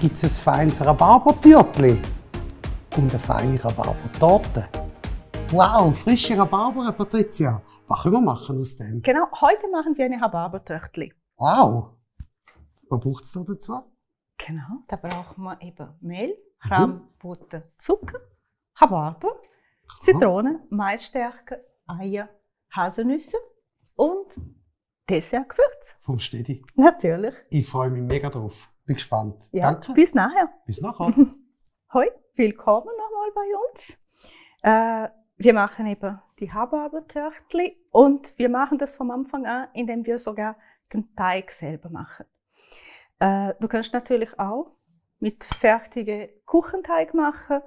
gibt es ein feines Rhabarbertürtli und eine feine Rhabarbertorte. Wow, frische Rhabarber, Patricia. Was können wir machen aus dem? Genau, heute machen wir eine Rhabarbertörtli. Wow. Was braucht es da dazu? Genau, da brauchen wir eben Mehl, Rahm, Butter, Zucker, Rhabarber, Zitrone, Maisstärke, Eier, Haselnüsse und Dessertgewürz. Vom Stedi. Natürlich. Ich freue mich mega drauf. Bin gespannt. Ja, Danke. bis nachher. Bis nachher. Hoi, willkommen nochmal bei uns. Wir machen eben die Rhabarbertörtli und wir machen das vom Anfang an, indem wir sogar den Teig selber machen. Du kannst natürlich auch mit fertigen Kuchenteig machen,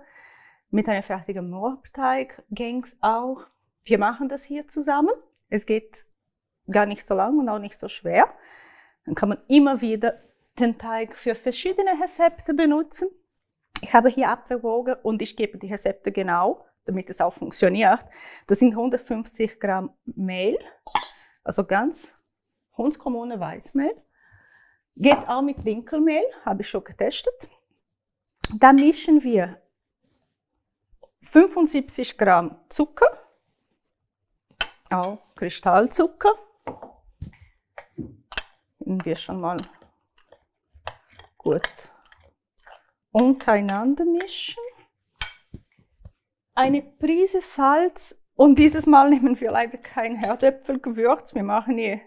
mit einem fertigen Morbteig gäng's auch. Wir machen das hier zusammen. Es geht gar nicht so lang und auch nicht so schwer. Dann kann man immer wieder den Teig für verschiedene Rezepte benutzen. Ich habe hier abgewogen und ich gebe die Rezepte genau, damit es auch funktioniert. Das sind 150 Gramm Mehl, also ganz hundskommune Weißmehl. Geht auch mit Dinkelmehl, habe ich schon getestet. Da mischen wir 75 Gramm Zucker, auch Kristallzucker. Und wir schon mal gut untereinander mischen. Eine Prise Salz und dieses Mal nehmen wir leider kein Herdöpfelgewürz. Wir machen hier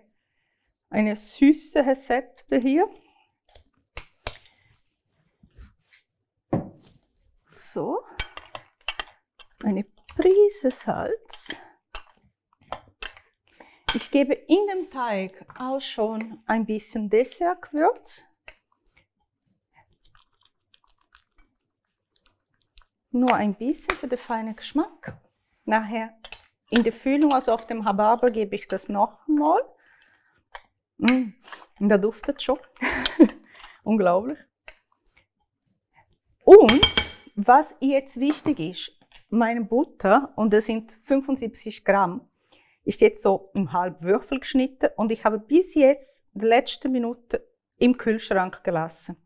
eine süße Rezepte hier. So, eine Prise Salz. Ich gebe in dem Teig auch schon ein bisschen Dessertgewürz. Nur ein bisschen für den feinen Geschmack. Nachher in der Füllung, also auf dem Rhabarber, gebe ich das nochmal. Und da duftet schon. Unglaublich. Und was jetzt wichtig ist, meine Butter, und das sind 75 Gramm, ist jetzt so im Halbwürfel geschnitten und ich habe bis jetzt die letzte Minute im Kühlschrank gelassen.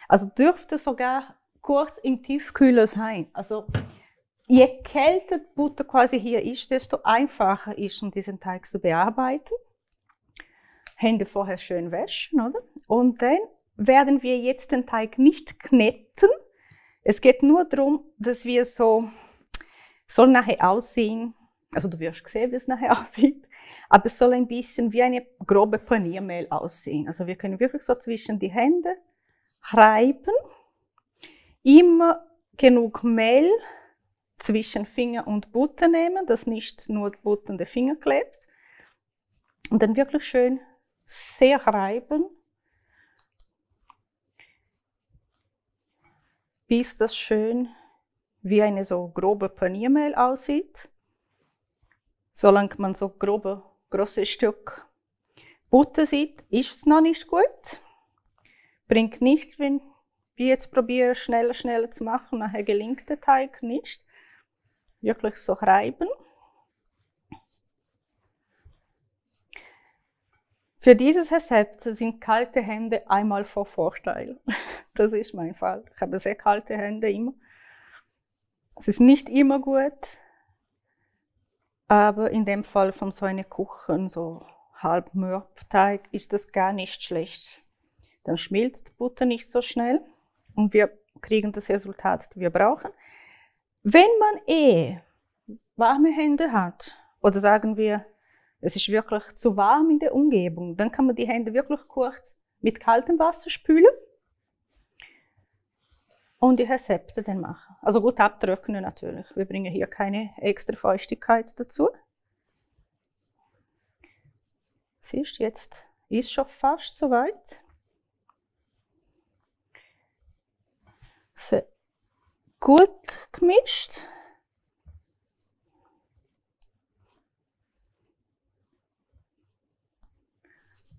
Also dürfte sogar kurz im Tiefkühler sein. Also je kälter die Butter quasi hier ist, desto einfacher ist, um diesen Teig zu bearbeiten. Hände vorher schön waschen, oder? Und dann werden wir jetzt den Teig nicht kneten. Es geht nur darum, dass wir soll nachher aussehen, also du wirst sehen, wie es nachher aussieht, aber es soll ein bisschen wie eine grobe Paniermehl aussehen. Also wir können wirklich so zwischen die Hände reiben, immer genug Mehl zwischen Finger und Butter nehmen, dass nicht nur die Butter an den Finger klebt. Und dann wirklich schön sehr reiben, bis das schön wie eine so grobe Paniermehl aussieht. Solange man so große Stück Butter sieht, ist es noch nicht gut. Bringt nichts, wenn wir jetzt probieren, schneller zu machen, nachher gelingt der Teig nicht. Wirklich so reiben. Für dieses Rezept sind kalte Hände einmal vor Vorteil. Das ist mein Fall. Ich habe sehr kalte Hände immer. Es ist nicht immer gut, aber in dem Fall von so einem Kuchen, so Halbmürbteig, ist das gar nicht schlecht. Dann schmilzt die Butter nicht so schnell und wir kriegen das Resultat, das wir brauchen. Wenn man warme Hände hat, oder sagen wir, es ist wirklich zu warm in der Umgebung, dann kann man die Hände wirklich kurz mit kaltem Wasser spülen und die Rezepte dann machen. Also gut abtrocknen natürlich. Wir bringen hier keine extra Feuchtigkeit dazu. Siehst du, jetzt ist schon fast soweit. So, gut gemischt.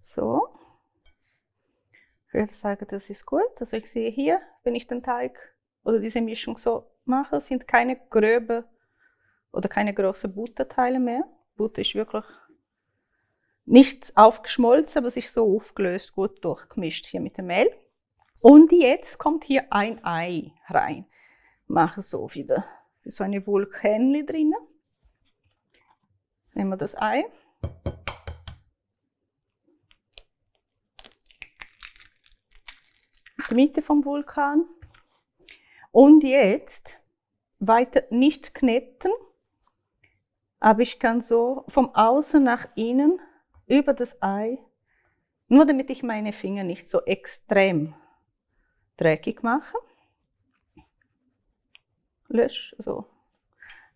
So, ich würde sagen, das ist gut. Also ich sehe hier, wenn ich den Teig oder diese Mischung so mache, sind keine Gröbe oder keine großen Butterteile mehr. Butter ist wirklich nicht aufgeschmolzen, aber sich so aufgelöst, gut durchgemischt hier mit dem Mehl. Und jetzt kommt hier ein Ei rein. Mache so wieder so eine Vulkanli drinnen. Nehmen wir das Ei. Die Mitte vom Vulkan. Und jetzt weiter nicht kneten, aber ich kann so vom Außen nach innen über das Ei, nur damit ich meine Finger nicht so extrem dreckig mache. Lösche, so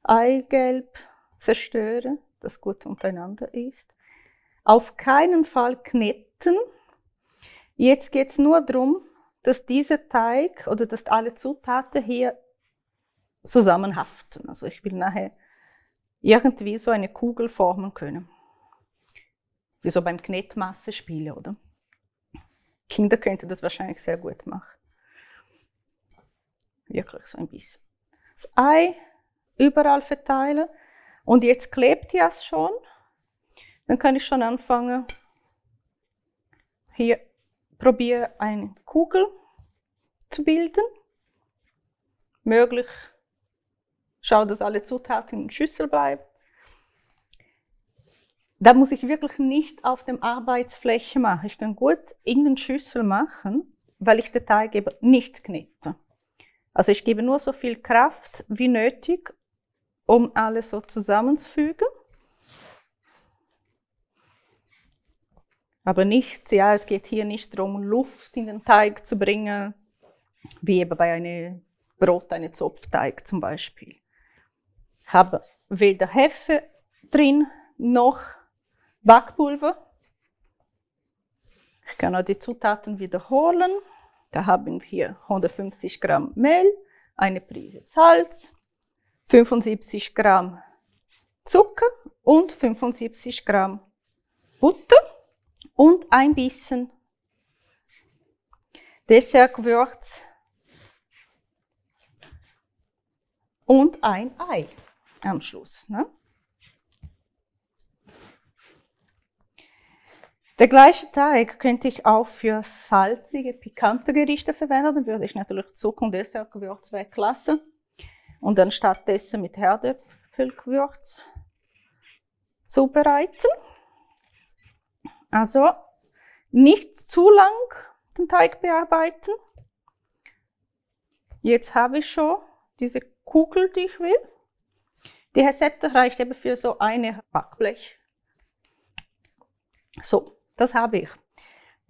Eigelb zerstöre, das gut untereinander ist. Auf keinen Fall kneten. Jetzt geht es nur darum, dass dieser Teig oder dass alle Zutaten hier zusammenhaften. Also ich will nachher irgendwie so eine Kugel formen können. Wie so beim Knetmasse spielen, oder? Kinder könnten das wahrscheinlich sehr gut machen. Wirklich so ein bisschen. Das Ei überall verteilen. Und jetzt klebt ja es schon. Dann kann ich schon anfangen, hier probiere eine Kugel zu bilden. Möglich, schau, dass alle Zutaten in der Schüssel bleiben. Da muss ich wirklich nicht auf der Arbeitsfläche machen. Ich kann gut in der Schüssel machen, weil ich den Teig eben nicht knete. Also ich gebe nur so viel Kraft wie nötig, um alles so zusammenzufügen. Aber nicht, ja, es geht hier nicht darum, Luft in den Teig zu bringen, wie eben bei einem Brot, einem Zopfteig zum Beispiel. Ich habe weder Hefe drin, noch Backpulver. Ich kann auch die Zutaten wiederholen. Da haben wir 150 Gramm Mehl, eine Prise Salz, 75 Gramm Zucker und 75 Gramm Butter und ein bisschen Dessertgewürz und ein Ei am Schluss. Ne? Der gleiche Teig könnte ich auch für salzige, pikante Gerichte verwenden. Dann würde ich natürlich Zucker und Dessertgewürz weglassen und dann stattdessen mit Herdöpfelgewürz zubereiten. Also nicht zu lang den Teig bearbeiten. Jetzt habe ich schon diese Kugel, die ich will. Die Rezepte reicht eben für so eine Backblech. So. Das habe ich.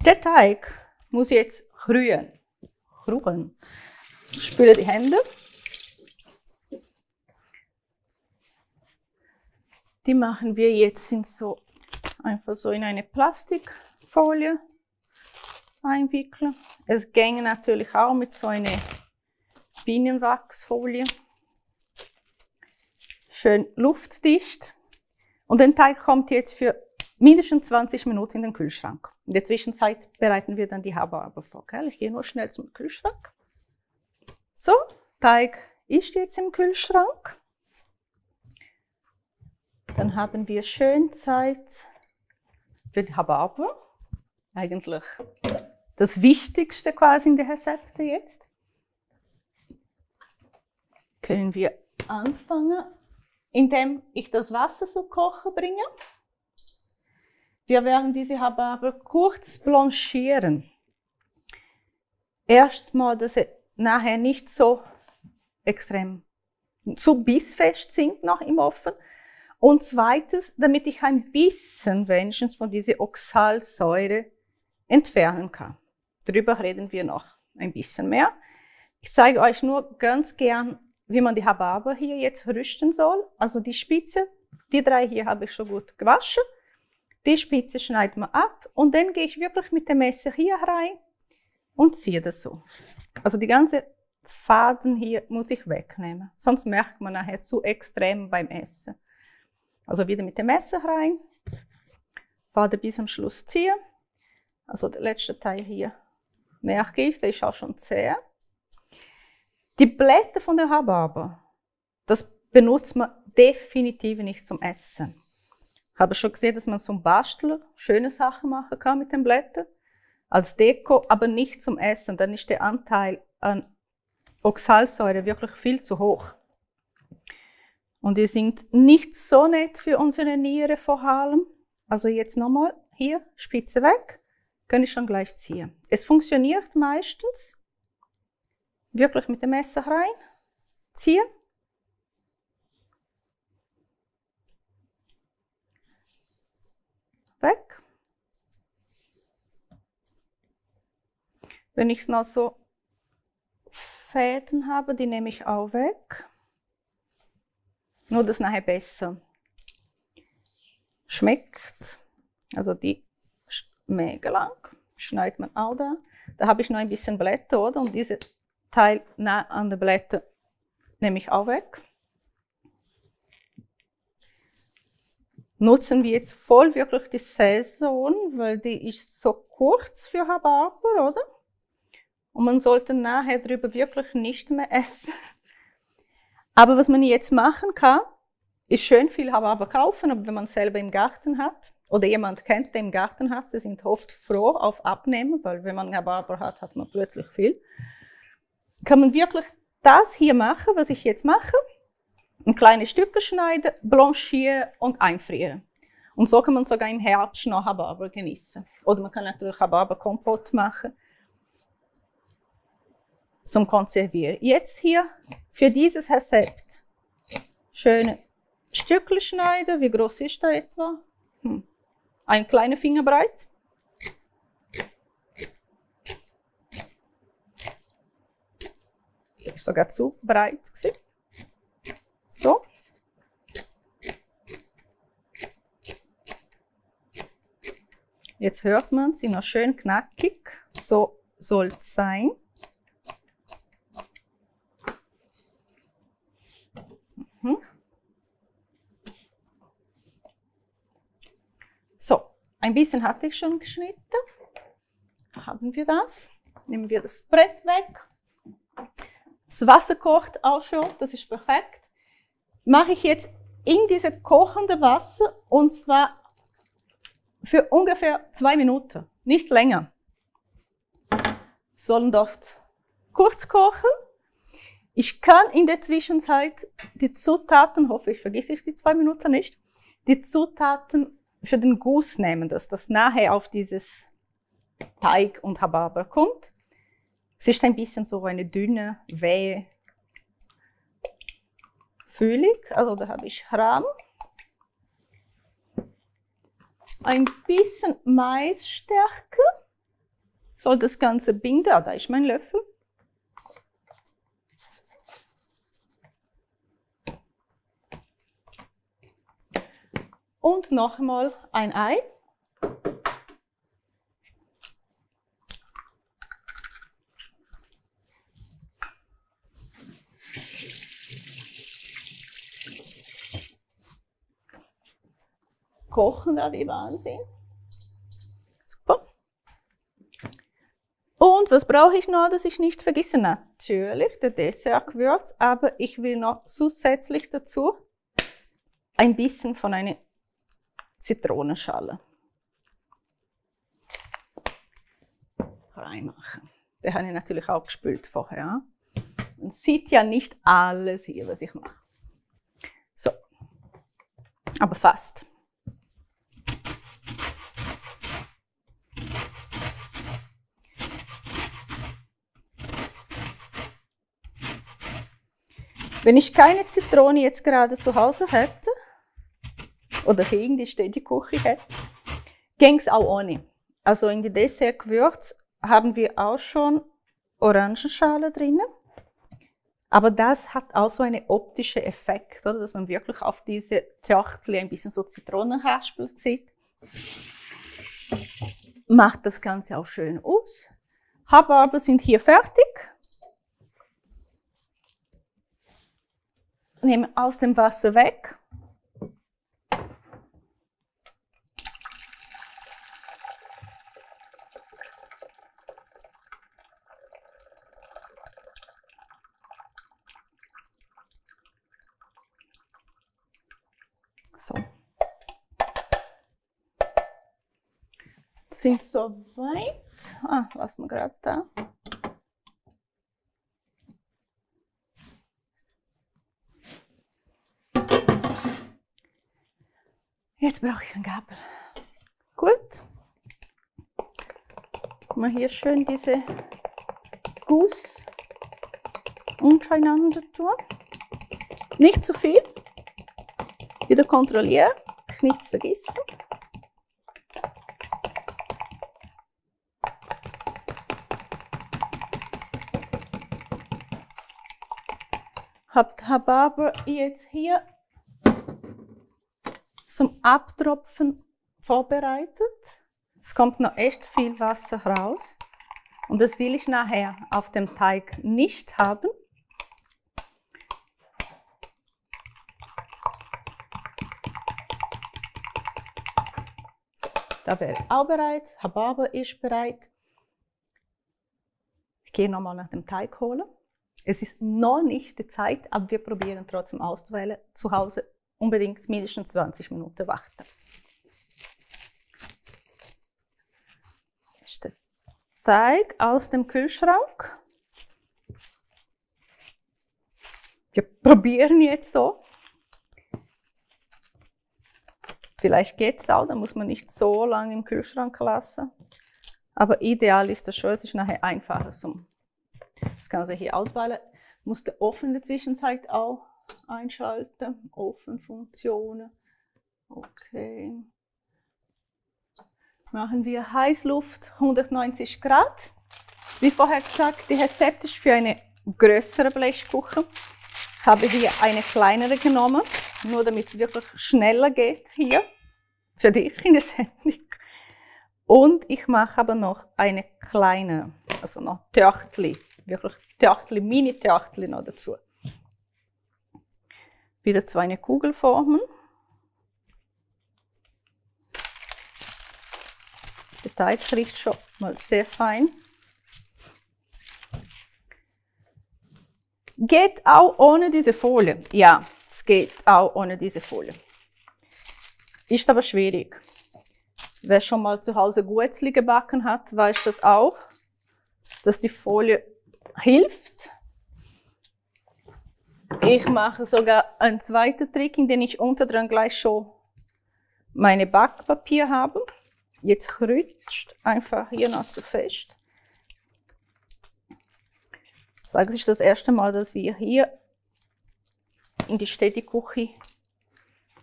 Der Teig muss jetzt rühren. Ich spüle die Hände. Die machen wir jetzt einfach so in eine Plastikfolie einwickeln. Es ginge natürlich auch mit so einer Bienenwachsfolie. Schön luftdicht. Und der Teig kommt jetzt für mindestens 20 Minuten in den Kühlschrank. In der Zwischenzeit bereiten wir dann die Haber vor. Ich gehe nur schnell zum Kühlschrank. So, Teig ist jetzt im Kühlschrank. Dann haben wir schön Zeit für die Haber. Eigentlich das Wichtigste quasi in den Rezepten jetzt. Können wir anfangen, indem ich das Wasser zu kochen bringe. Wir werden diese Haber kurz blanchieren. Erstmal, dass sie nachher nicht so extrem zu bissfest sind noch im Ofen. Und zweitens, damit ich ein bisschen wenigstens von dieser Oxalsäure entfernen kann. Darüber reden wir noch ein bisschen mehr. Ich zeige euch nur ganz gern, wie man die Haber hier jetzt rüsten soll. Also die Spitze, die 3 hier habe ich schon gut gewaschen. Die Spitze schneiden wir ab und dann gehe ich wirklich mit dem Messer hier rein und ziehe das so. Also die ganze Faden hier muss ich wegnehmen, sonst merkt man nachher zu extrem beim Essen. Also wieder mit dem Messer rein, Faden bis am Schluss ziehen. Also der letzte Teil hier merke ich, der ist auch schon zäh. Die Blätter von der Haber, das benutzt man definitiv nicht zum Essen. Ich habe schon gesehen, dass man zum Basteln schöne Sachen machen kann mit den Blättern. als Deko, aber nicht zum Essen. Dann ist der Anteil an Oxalsäure wirklich viel zu hoch. Und die sind nicht so nett für unsere Niere vor allem. Also jetzt nochmal hier, Spitze weg, kann ich schon gleich ziehen. Es funktioniert meistens. Wirklich mit dem Messer rein, ziehen. Weg. Wenn ich noch so Fäden habe, die nehme ich auch weg. Nur das nachher besser schmeckt. Also die mega lang. Schneidet man auch da. Da habe ich noch ein bisschen Blätter, oder? Und diese Teil nah an den Blättern nehme ich auch weg. Nutzen wir jetzt voll wirklich die Saison, weil die ist so kurz für Rhabarber, oder? Und man sollte nachher drüber wirklich nicht mehr essen. Aber was man jetzt machen kann, ist schön viel Rhabarber kaufen, aber wenn man selber im Garten hat oder jemand kennt, der im Garten hat, sie sind oft froh auf Abnehmen, weil wenn man Rhabarber hat, hat man plötzlich viel. Kann man wirklich das hier machen, was ich jetzt mache, in kleine Stücke schneiden, blanchieren und einfrieren. Und so kann man sogar im Herbst noch Rhabarber genießen. Oder man kann natürlich Rhabarberkompott machen zum Konservieren. Jetzt hier für dieses Rezept schöne Stückchen schneiden. Wie groß ist da etwa? Ein kleiner Finger breit. Das ist sogar zu breit gewesen. So. Jetzt hört man sie noch schön knackig. So soll es sein. So, ein bisschen hatte ich schon geschnitten. Haben wir das? Nehmen wir das Brett weg. Das Wasser kocht auch schon, das ist perfekt. Mache ich jetzt in dieses kochende Wasser und zwar für ungefähr 2 Minuten, nicht länger. Sollen dort kurz kochen. Ich kann in der Zwischenzeit die Zutaten, hoffe ich vergesse ich die 2 Minuten nicht, die Zutaten für den Guss nehmen, dass das nachher auf dieses Teig und Rhabarber kommt. Es ist ein bisschen so eine dünne, wähe Füllung. Also da habe ich Rahm, ein bisschen Maisstärke, soll das Ganze binden. Da ist mein Löffel. Und nochmal ein Ei. Kochen da wie Wahnsinn. Super. Und was brauche ich noch, dass ich nicht vergesse? Natürlich der Dessertgewürz, aber ich will noch zusätzlich dazu ein bisschen von einer Zitronenschale reinmachen. Den habe ich natürlich auch gespült vorher. Man sieht ja nicht alles hier, was ich mache. So, aber fast. Wenn ich keine Zitrone jetzt gerade zu Hause hätte, oder irgendwie steht die Küche hätte, ging es auch ohne. Also in die Dessertgewürz haben wir auch schon Orangenschale drin. Aber das hat auch so einen optischen Effekt, oder? Dass man wirklich auf diese Törtchen ein bisschen so Zitronenhaspel sieht. Macht das Ganze auch schön aus. Rhabarber sind hier fertig. Nehme aus dem Wasser weg. So. sind soweit. Lassen wir gerade da. Jetzt brauche ich einen Gabel. Gut. Mal hier schön diese Guss untereinander tun. Nicht zu viel. Wieder kontrollieren, nichts vergessen. Habt Rhabarber jetzt hier zum Abtropfen vorbereitet. Es kommt noch echt viel Wasser raus und das will ich nachher auf dem Teig nicht haben. So, da wäre auch bereit, Rhabarber ist bereit. Ich gehe nochmal nach dem Teig holen. Es ist noch nicht die Zeit, aber wir probieren trotzdem auszuwählen. Zu Hause unbedingt mindestens 20 Minuten warten. Das ist der Teig aus dem Kühlschrank. Wir probieren jetzt so. Vielleicht geht es auch, dann muss man nicht so lange im Kühlschrank lassen. Aber ideal ist das schon, es ist nachher einfacher. Das kann sich hier auswählen. Ich muss den Ofen in der Zwischenzeit auch einschalten. Ofenfunktionen. Okay. Machen wir Heißluft 190 Grad. Wie vorher gesagt, die Rezept ist für eine größere Blechkuchen. Ich habe hier eine kleinere genommen, nur damit es wirklich schneller geht hier. Für dich in der Sendung. Und ich mache aber noch eine kleine, also noch Törtli. Wirklich Törtli, Mini-Törtli noch dazu. Wieder so eine Kugel formen. Der Teig riecht schon mal sehr fein. Geht auch ohne diese Folie. Ja, es geht auch ohne diese Folie. Ist aber schwierig. Wer schon mal zu Hause Guetzli gebacken hat, weiß das auch, dass die Folie hilft. Ich mache sogar einen zweiten Trick, in dem ich unter dran gleich schon meine Backpapier habe. Jetzt rutscht einfach hier noch zu fest. Ich sage, es ist das erste Mal, dass wir hier in die Städteküche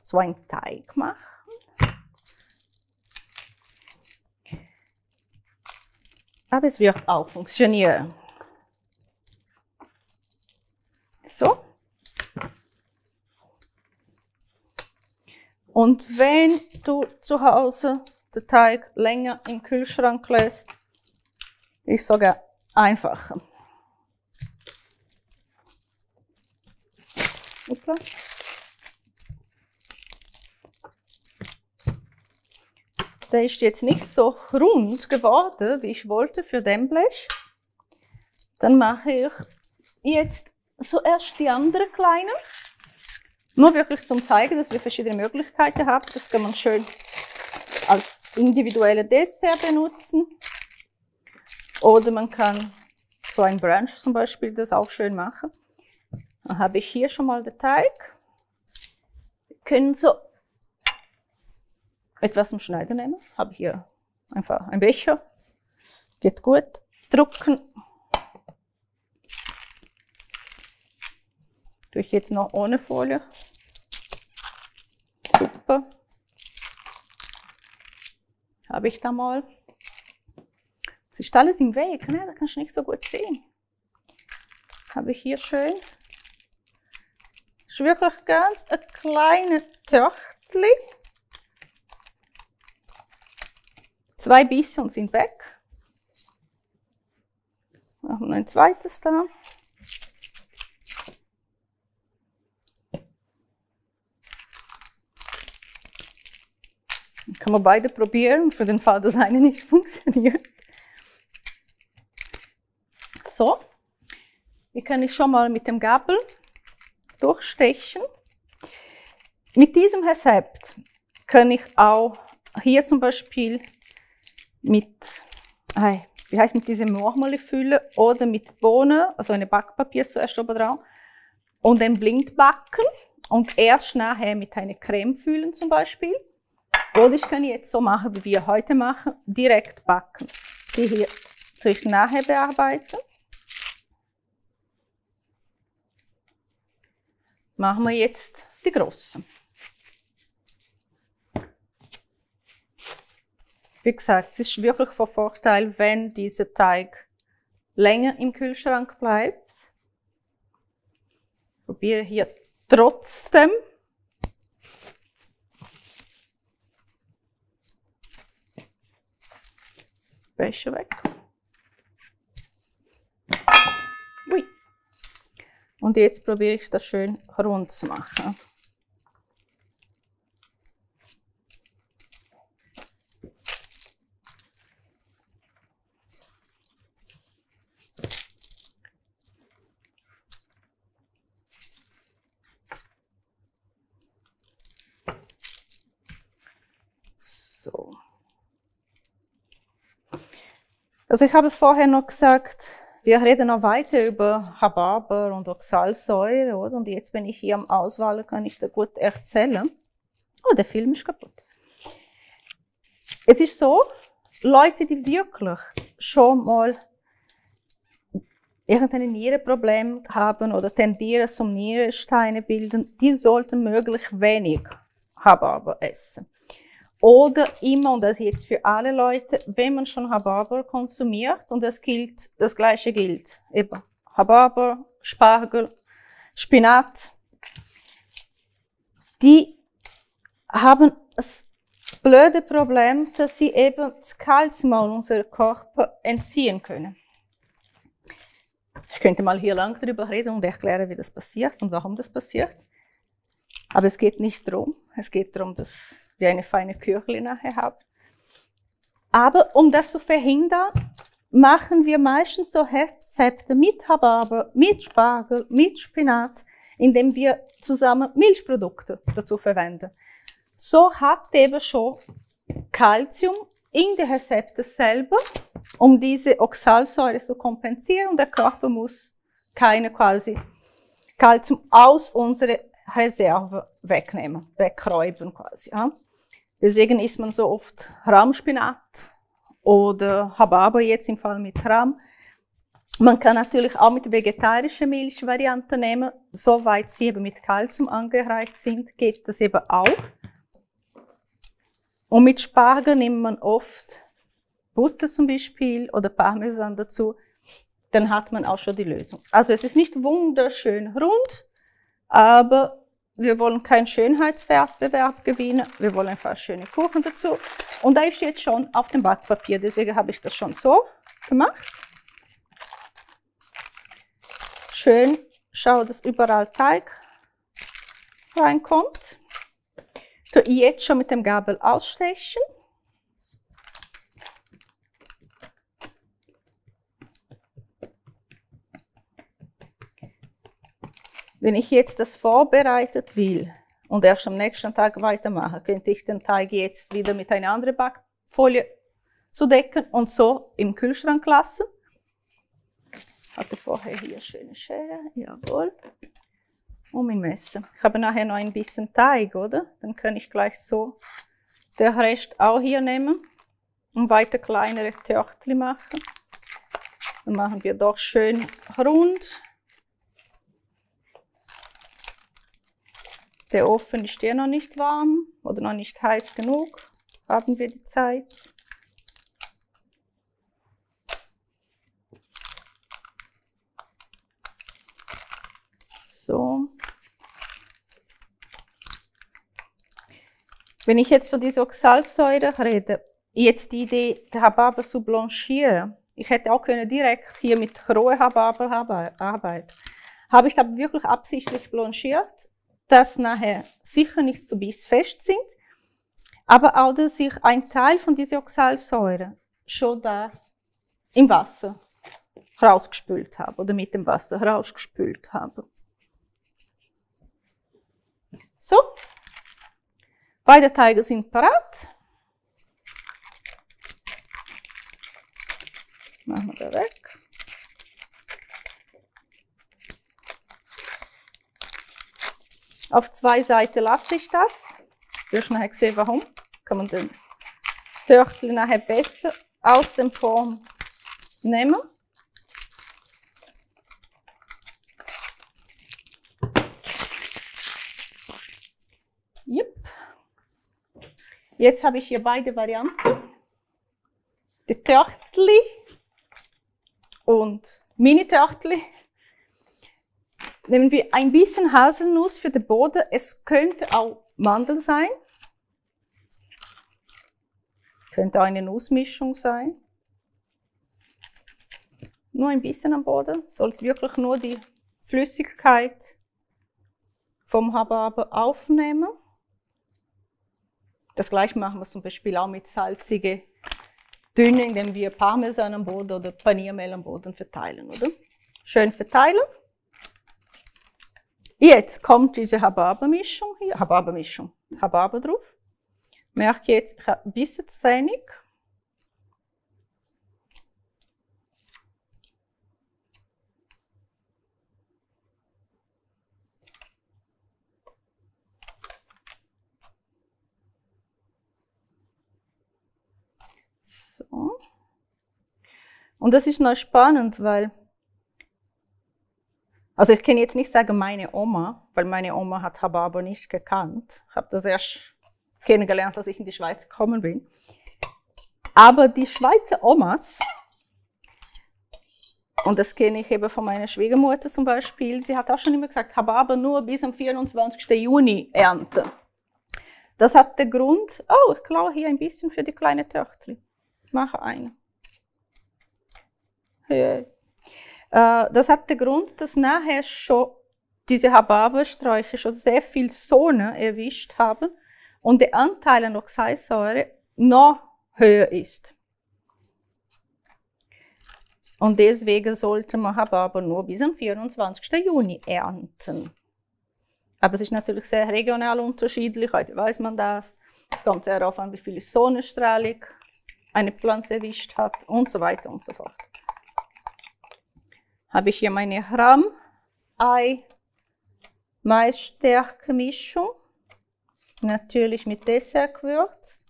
so einen Teig machen. Aber es wird auch funktionieren. So. Und wenn du zu Hause den Teig länger im Kühlschrank lässt, ist sogar einfacher. Hoppla. Der ist jetzt nicht so rund geworden, wie ich wollte für den Blech. Dann mache ich jetzt zuerst die anderen kleinen. Nur wirklich zum Zeigen, dass wir verschiedene Möglichkeiten haben. Das kann man schön als individuelle Dessert benutzen. Oder man kann so ein Brunch zum Beispiel das auch schön machen. Dann habe ich hier schon mal den Teig. Wir können so etwas zum Schneiden nehmen. Ich habe hier einfach einen Becher. Geht gut. Drucken. Tue ich jetzt noch ohne Folie. Super. Habe ich da mal. Es ist alles im Weg, ne? Da kannst du nicht so gut sehen. Habe ich hier schön. Das ist wirklich ganz ein kleines Törtli. 2 Bisse und sind weg. Machen wir ein zweites da. Dann kann man beide probieren, für den Fall, dass eine nicht funktioniert. So, hier kann ich schon mal mit dem Gabel durchstechen. Mit diesem Rezept kann ich auch hier zum Beispiel mit, wie heißt mit diesem Marmorli füllen oder mit Bohnen, also eine Backpapier zuerst oben drauf und dann blind backen und erst nachher mit einer Creme füllen zum Beispiel. Oder ich kann jetzt so machen, wie wir heute machen, direkt backen. Die hier tue ich nachher bearbeiten. Machen wir jetzt die grossen. Wie gesagt, es ist wirklich von Vorteil, wenn dieser Teig länger im Kühlschrank bleibt. Ich probiere hier trotzdem Becher weg. Ui. Und jetzt probiere ich das schön rund zu machen. So. Also ich habe vorher noch gesagt, wir reden noch weiter über Rhabarber und Oxalsäure, oder? Und jetzt bin ich hier am Auswählen, kann ich da gut erzählen. Oh, der Film ist kaputt. Es ist so, Leute, die wirklich schon mal irgendein Nierenproblem haben oder tendieren zum Nierensteine bilden, die sollten möglichst wenig Rhabarber essen. Oder immer, und das jetzt für alle Leute, wenn man schon Rhabarber konsumiert, und das Gleiche gilt eben Rhabarber, Spargel, Spinat, die haben das blöde Problem, dass sie eben das Kalzium aus unserem Körper entziehen können. Ich könnte mal hier lang darüber reden und erklären, wie das passiert und warum das passiert. Aber es geht nicht darum. Es geht darum, dass wir eine feine Küchle nachher haben. Aber um das zu verhindern, machen wir meistens so Rezepte mit Rhabarber, mit Spargel, mit Spinat, indem wir zusammen Milchprodukte dazu verwenden. So hat eben schon Calcium in den Rezepten selber, um diese Oxalsäure zu kompensieren, und der Körper muss keine quasi Calcium aus unserer Reserve wegnehmen, wegräuben quasi. Ja. Deswegen isst man so oft Rahmspinat oder Rhabarber jetzt im Fall mit Rahm. Man kann natürlich auch mit vegetarischer Milchvariante nehmen, soweit sie eben mit Calcium angereicht sind, geht das eben auch. Und mit Spargel nimmt man oft Butter zum Beispiel oder Parmesan dazu, dann hat man auch schon die Lösung. Also es ist nicht wunderschön rund, aber wir wollen keinen Schönheitswettbewerb gewinnen, wir wollen einfach schöne Kuchen dazu. Und da ist jetzt schon auf dem Backpapier, deswegen habe ich das schon so gemacht. Schön, schau, dass überall Teig reinkommt. Ich tue jetzt schon mit dem Gabel ausstechen. Wenn ich jetzt das vorbereitet will und erst am nächsten Tag weitermache, könnte ich den Teig jetzt wieder mit einer anderen Backfolie zudecken und so im Kühlschrank lassen. Ich hatte vorher hier schöne Schere, jawohl. Und mein Messer. Ich habe nachher noch ein bisschen Teig, oder? Dann kann ich gleich so den Rest auch hier nehmen und weiter kleinere Törtchen machen. Dann machen wir doch schön rund. Der Ofen ist ja noch nicht warm oder noch nicht heiß genug. Haben wir die Zeit. So. Wenn ich jetzt von dieser Oxalsäure rede, jetzt die Idee, den Rhabarber zu blanchieren. Ich hätte auch können direkt hier mit rohem Rhabarber arbeiten. Habe ich aber wirklich absichtlich blanchiert, dass nachher sicher nicht so bissfest sind, aber auch, dass ich einen Teil von dieser Oxalsäure schon da im Wasser rausgespült habe oder mit dem Wasser rausgespült habe. So, beide Teige sind parat. Machen wir da weg. Auf 2 Seiten lasse ich das. Du wirst nachher sehen, warum. Kann man den Törtchen nachher besser aus dem Form nehmen. Yep. Jetzt habe ich hier beide Varianten. Die Törtli und Mini-Törtli. Nehmen wir ein bisschen Haselnuss für den Boden. Es könnte auch Mandel sein. Könnte auch eine Nussmischung sein. Nur ein bisschen am Boden. Soll es wirklich nur die Flüssigkeit vom Rhabarber aufnehmen. Das gleiche machen wir zum Beispiel auch mit salzige Dünne, indem wir Parmesan am Boden oder Paniermehl am Boden verteilen, oder? Schön verteilen. Jetzt kommt diese Rhabarbermischung hier, Rhabarber drauf. Merke jetzt, ich habe ein bisschen zu wenig. So. Und das ist noch spannend, weil, also ich kann jetzt nicht sagen meine Oma, weil meine Oma hat Rhabarber nicht gekannt. Ich habe das erst kennengelernt, als ich in die Schweiz gekommen bin. Aber die Schweizer Omas, und das kenne ich eben von meiner Schwiegermutter zum Beispiel, sie hat auch schon immer gesagt, Rhabarber nur bis am 24. Juni ernten. Das hat den Grund, oh, ich klaue hier ein bisschen für die kleine Törtli. Ich mache eine. Das hat den Grund, dass nachher schon diese Rhabarbersträucher schon sehr viel Sonne erwischt haben und der Anteil an Oxalsäure noch höher ist. Und deswegen sollte man Rhabarber nur bis am 24. Juni ernten. Aber es ist natürlich sehr regional unterschiedlich, heute weiß man das. Es kommt darauf an, wie viel Sonnenstrahlung eine Pflanze erwischt hat und so weiter und so fort. Habe ich hier meine Rahm-Ei-Mais-Stärke-Mischung. Natürlich mit Dessertgewürz.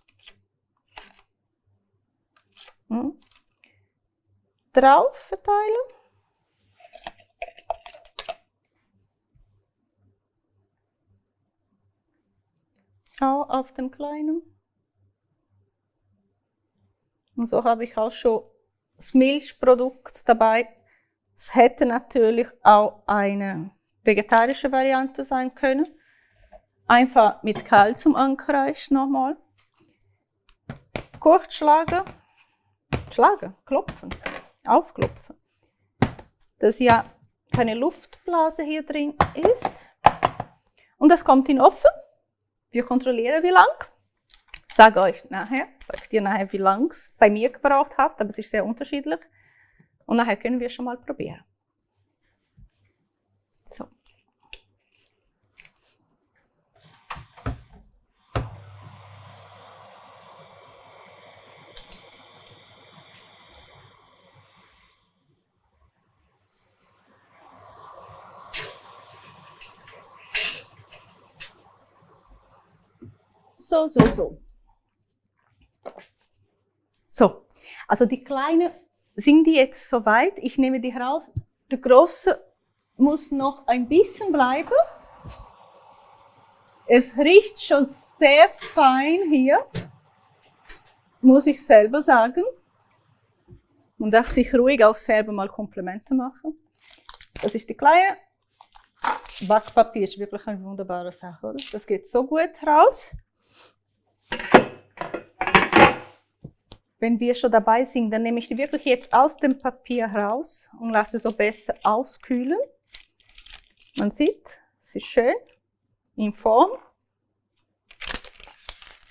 Drauf verteilen. Auch auf dem kleinen. Und so habe ich auch schon das Milchprodukt dabei. Es hätte natürlich auch eine vegetarische Variante sein können. Einfach mit Kalzium angereicht nochmal. Kurz schlagen, klopfen, aufklopfen. Dass ja keine Luftblase hier drin ist. Und das kommt in den Ofen. Wir kontrollieren, wie lang. Ich sage dir nachher, wie lang es bei mir gebraucht hat, aber es ist sehr unterschiedlich. Und nachher können wir schon mal probieren. So. So, also die kleinen, sind die jetzt soweit? Ich nehme die raus. Der große muss noch ein bisschen bleiben. Es riecht schon sehr fein hier, muss ich selber sagen. Man darf sich ruhig auch selber mal Komplimente machen. Das ist die kleine. Backpapier ist wirklich eine wunderbare Sache, oder? Das geht so gut raus. Wenn wir schon dabei sind, dann nehme ich die wirklich jetzt aus dem Papier raus und lasse so besser auskühlen. Man sieht, es ist schön in Form.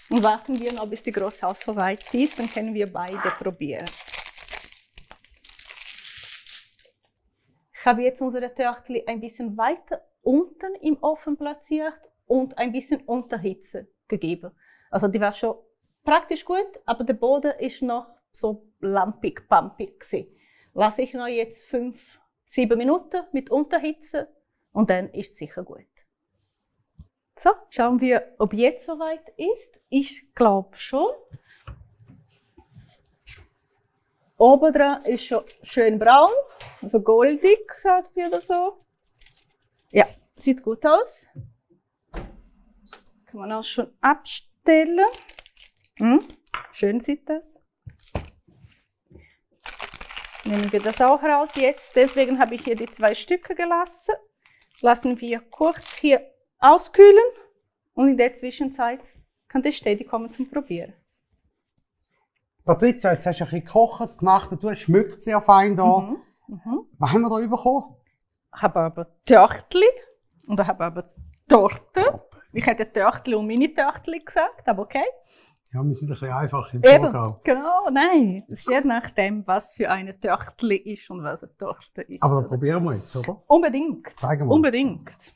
Und warten wir noch, bis die große Haus soweit ist, dann können wir beide probieren. Ich habe jetzt unsere Törtli ein bisschen weiter unten im Ofen platziert und ein bisschen unter Hitze gegeben. Also die war schon praktisch gut, aber der Boden ist noch so lampig, pumpig gewesen. Lasse ich noch jetzt 5, 7 Minuten mit Unterhitze und dann ist es sicher gut. So, schauen wir, ob jetzt soweit ist. Ich glaube schon. Oben dran ist schon schön braun, also goldig, sagen wir das so. Ja, sieht gut aus. Kann man auch schon abstellen. Schön sieht das. Nehmen wir das auch raus jetzt. Deswegen habe ich hier die 2 Stücke gelassen. Lassen wir kurz hier auskühlen und in der Zwischenzeit kann der Steady kommen zum Probieren. Patricia, jetzt hast du ein bisschen gekocht, gemacht und du schmeckt sehr fein da. Was haben wir da bekommen? Ich habe aber Törtli und ich habe aber Torte. Ich hätte Törtli und Mini-Törtli gesagt, aber okay. Ja, wir sind ein bisschen einfach im Eben, Thurgau. genau, nein. Es ist je nachdem, was für eine Törtli ist und was eine Torte ist. Aber dann probieren wir jetzt, oder? Unbedingt. Zeigen wir. Unbedingt.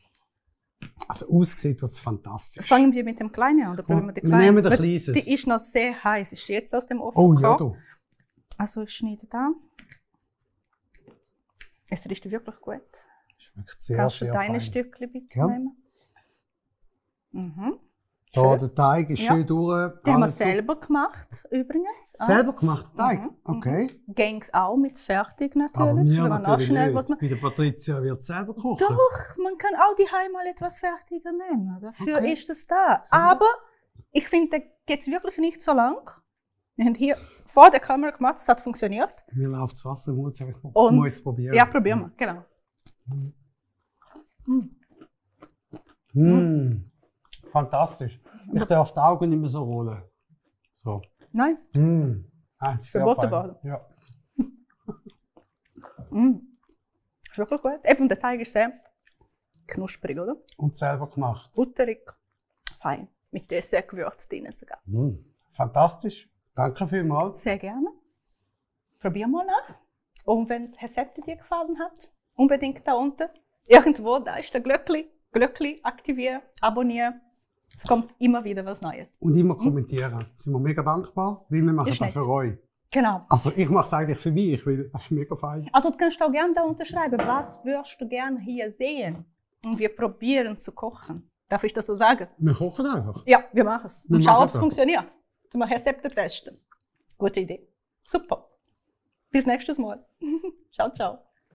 Also aussieht wird es fantastisch. Fangen wir mit dem Kleinen an. Oder probieren wir die Wir Kleine? nehmen den Kleines. Die ist noch sehr heiß. Ist jetzt aus dem Ofen Oh ja, gekommen. du. Also ich schneide da. Es riecht wirklich gut. Schmeckt sehr, Kannst du sehr deine fein. Stückchen bitte Ja. nehmen? Da, Schön. der Teig ist Ja. schön durch. Den haben wir alles so- selber gemacht, übrigens. Selber gemacht, Teig? Okay. Gängs auch mit fertig natürlich. Aber mir wenn man auch natürlich schnell nicht. will. Bei der Patricia wird selber kochen. Doch, man kann auch die mal etwas fertiger nehmen. Dafür Okay. ist es da. Aber ich finde, da geht es wirklich nicht so lang. Wir haben hier vor der Kamera gemacht, es hat funktioniert. Mir läuft das Wasser im Mund, sag ich mal. Und- Muss jetzt probieren. Ja, probieren wir, genau. Fantastisch. Ich darf die Augen nicht mehr so rollen. So. Nein, Sehr Verboten fein. worden. Ja. ist wirklich gut. Eben, der Teig ist sehr knusprig, oder? Und selber gemacht. Butterig, fein. Mit Dessertgewürz drin sogar. Fantastisch. Danke vielmals. Sehr gerne. Probier mal nach. Und wenn das Rezept dir gefallen hat, unbedingt da unten. Irgendwo, da ist der Glöckli aktivieren, abonnieren. Es kommt immer wieder was Neues. Und immer kommentieren. Sind wir mega dankbar, weil wir machen Ist das nett. für euch. Genau. Also ich mache es eigentlich für mich, weil das ist mega fein. Also du kannst auch gerne da unterschreiben, was würdest du gerne hier sehen? Und wir probieren zu kochen. Darf ich das so sagen? Wir kochen einfach. Ja, wir machen es. Wir Und schauen, machen ob es das. funktioniert. Du machst Rezepte testen. Gute Idee. Super. Bis nächstes Mal. Ciao, ciao.